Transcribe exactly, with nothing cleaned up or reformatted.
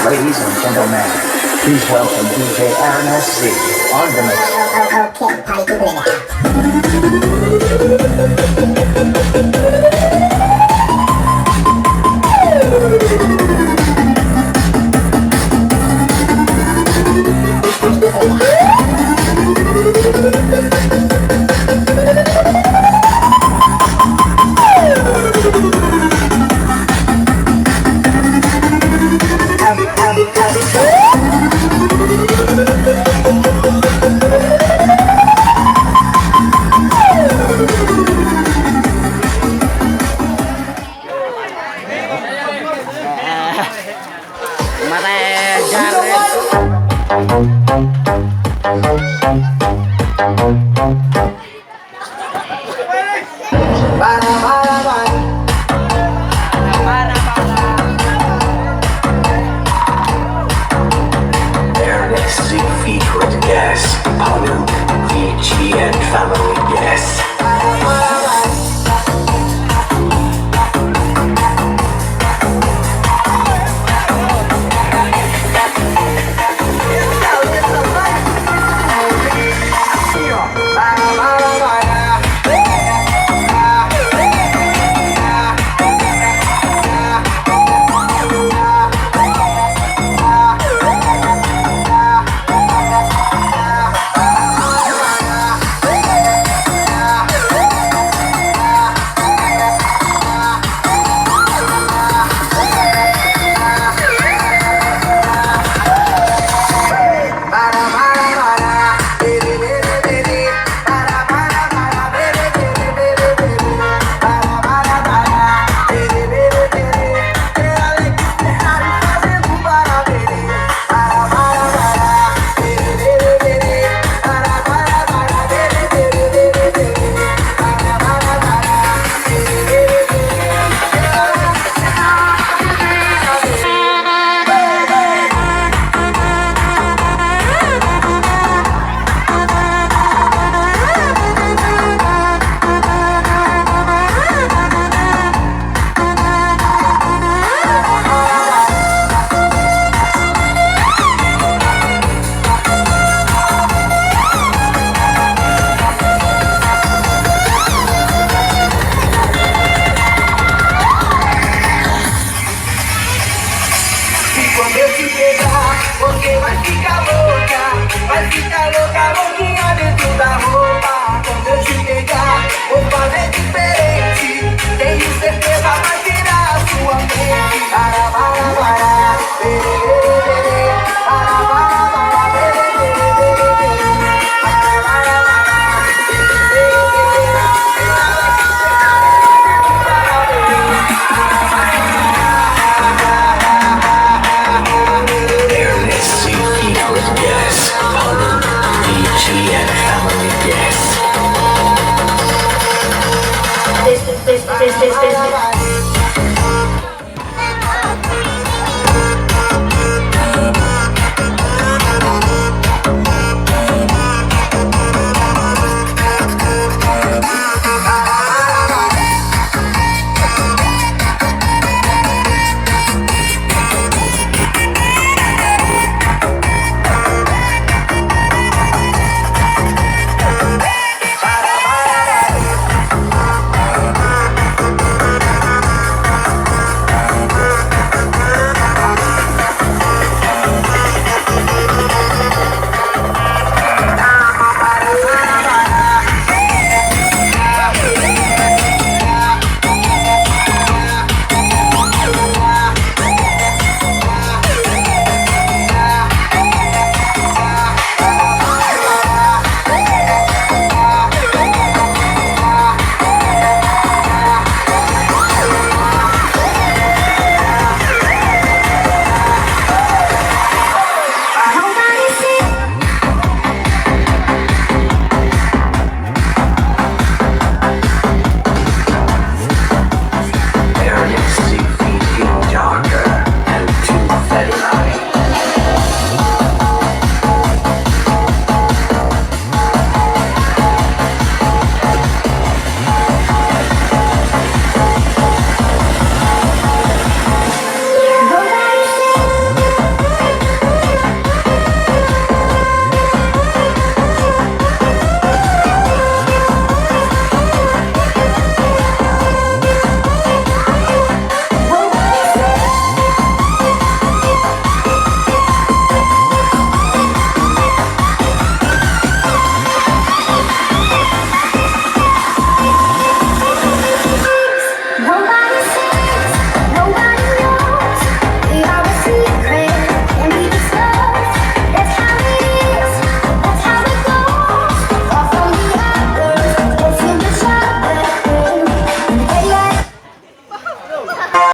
Ladies and gentlemen, please welcome D J Aaron S C on the mix. Okay, party people in the house. Ernest Siegfried with guest, Panu, V G and family guest. E quando eu te pegar, você vai ficar louca, vai ficar louca, louquinha dentro da roupa. Quando eu te pegar, vou fazer diferente, tenho certeza vai virar a sua mente. Para, para, para, pererê, pererê, para, para, para, pererê, pererê, para, para, para, pererê, pererê. Ernest Siegfried with guest, Panu, V G and family guest.